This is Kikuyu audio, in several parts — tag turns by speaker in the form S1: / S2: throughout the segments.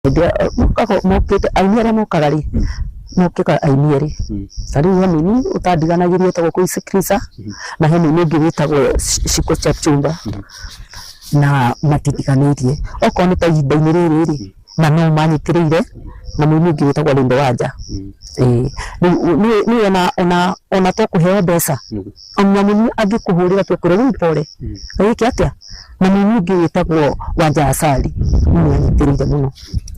S1: Hĩndĩ ĩrĩa mokaga mokĩte aini arĩa mokaga rĩ, mokĩga aini erĩ. Ta rĩu he mũini ũtandiganagĩria wĩtagwo Koisi Krisa na he mũini ũngĩ wĩtagwo Shiko Chepchumba na matitiganĩirie. Okorwo nĩ ta ihinda-inĩ rĩrĩ rĩ, na no manyitĩrĩire na mũini ũngĩ wĩtagwo Lindo Wanja. Ĩĩ rĩu niĩ ona to kũheo mbeca, ona mũini angĩkũhũrĩra tu akwĩre wĩ pole, wĩke atĩa? Na mũini ũngĩ wĩtagwo Wanja Asali nĩ anyitĩrĩire mũno.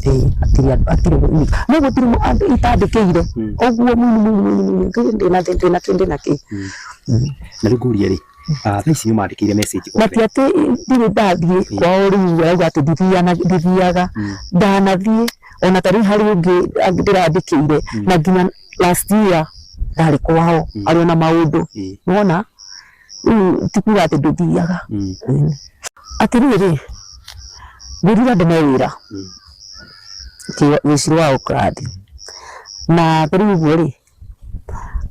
S1: Ĩĩ hatirĩ andũ hatirĩ mũini no gũtirĩ andũ itandĩkĩire ũguo mũini mũini mũini mũini ndĩna ndĩna kĩ ndĩna kĩ.
S2: Na rĩu ngũrie rĩ, thaa ici nĩ ũmandĩkĩire message
S1: Na ti atĩ ndirĩ ndathiĩ kwao rĩu arauga atĩ ndithiaga, ndanathiĩ ona ta rĩu harĩ ũngĩ ndĩrandĩkĩire na nginya last year ndarĩ kwao arĩ ona maũndũ. Nĩwona rĩu ti kuga atĩ ndũthiaga. Atĩrĩrĩ, ngwĩrire andũ me wĩra wĩcirũ wa Oakland na ta rĩu ũguo rĩ,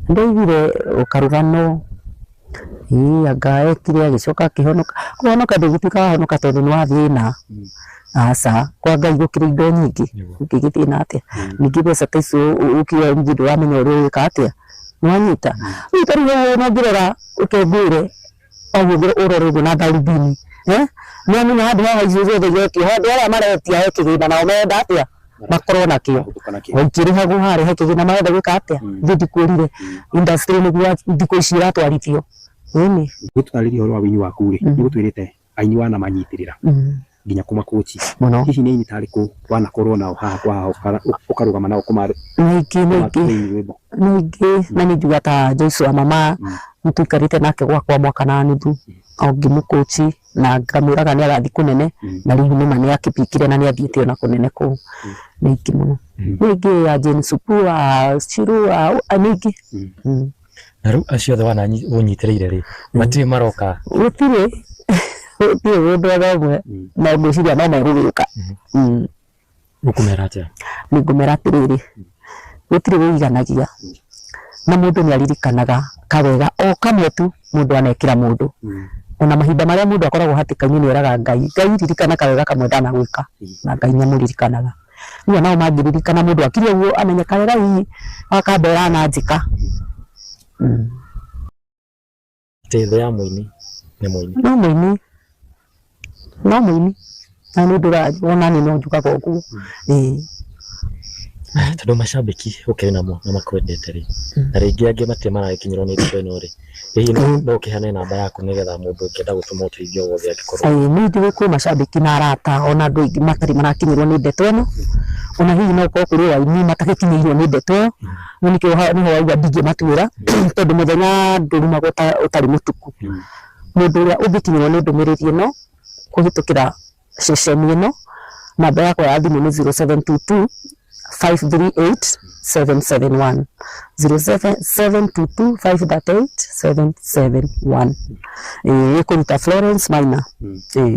S1: nĩndaiguire karũgano ĩĩ anga ekire agĩcoka akĩhonoka, kũhonoka ndũngĩtuĩka wahonoka tondũ nĩ wathĩna, aca, kwa Ngai gũkĩrĩ indo nyingĩ, ũngĩgĩthĩna atĩa? Ningĩ mbeca ta icio ũkiuga ningĩ ndũramenya ũrĩa ũgwĩka atĩa, nĩwanyita? Rĩu ta rĩu ona ũngĩrora reke ngwĩre ũguo ũrore ũguo na ndarubini, nĩwamenya handũ haha icio ciothe iretio, handũ harĩa maretia he kĩgĩna nao marenda atĩa? Makorwo nakĩo. Gũikĩrĩhagwo harĩa he kĩgĩna marenda gwĩka atĩa? Ithuĩ ndikwĩrire industry nĩguo thikũ ici ĩratwarithio, ĩni.
S2: Ũgĩtũtarĩria ũhoro wa ũini waku rĩ, nĩ ũgũtwĩrĩte aini wanamanyitĩrĩra nginya kũmakochi.
S1: Mũno.
S2: Hihi nĩ aini ta arĩkũ wanakorwo nao haha kwa haha ũkarũgama nao kũma
S1: Nĩ aingĩ nĩ aingĩ
S2: rwĩmbo?
S1: Nĩ aingĩ na nĩ njugaga ta Joyce wa mama nĩ tũikarĩte nake gwakwa mwaka na nuthu o ngĩmũkochi na ngamwĩraga nĩ agathiĩ kũnene na rĩu nĩma nĩ akĩpikire na nĩ athiĩte ona kũnene kũu. Nĩ aingĩ mũno. Nĩ aingĩ a Jane Supu, a Shiru, a nĩ aingĩ.
S3: Na rĩu acio othe ũnyitĩrĩire rĩ, matirĩ maroka?
S1: Gũtirĩ gũtirĩ mũndũ ona ũmwe na ngwĩciria no megũgĩũka.
S3: Ũkũmera atĩa?
S1: Nĩ ngũmera atĩrĩrĩ, gũtirĩ wĩiganagia na mũndũ nĩ aririkanaga kawega o kamwe tu mũndũ anekĩra mũndũ. Ona mahinda marĩa mũndũ akoragwo hatĩka-inĩ nĩ eraga Ngai, Ngai ririkana kawega kamwe ndanagwĩka, na Ngai nĩ amũririkanaga. Rĩu onao mangĩririkana mũndũ akire ũguo amenye kawega hihi wakambera ananjĩka.
S3: Atĩ thũ ya mũini nĩ mũini.
S1: No mũini, no mũini na nĩ ũndũ ona niĩ no njugaga ũguo, ĩĩ.
S3: Tondũ macambĩki ũkĩrĩ namo na makwendete rĩ, na rĩngĩ angĩ matirĩ maragĩkinyĩrwo nĩ ndeto ĩno rĩ, hihi no ũkĩheane namba yaku nĩgetha mũndũ ũngĩenda gũtũma ũteithio wothe angĩkorwo?
S1: Ĩĩ nĩ njũĩ kwĩ macambĩki na arata ona andũ aingĩ matarĩ marakinyĩrwo nĩ ndeto ĩno, ona hihi no gũkorwo kũrĩ o aini matagĩkinyĩirwo nĩ ndeto ĩyo, rĩu nĩkĩo nĩho wauga ndingĩmatuĩra tondũ mũthenya ndũrumagwo ũtarĩ mũtuku. Mũndũ ũrĩa ũngĩkinyĩrwo nĩ ndũmĩrĩri ĩno kũhĩtũkĩra ceceni ĩno, namba yakwa ya thimũ nĩ 0722 538 771, 0722 538 771. Ĩĩ ĩkũruta Florence Maina. Ĩĩ.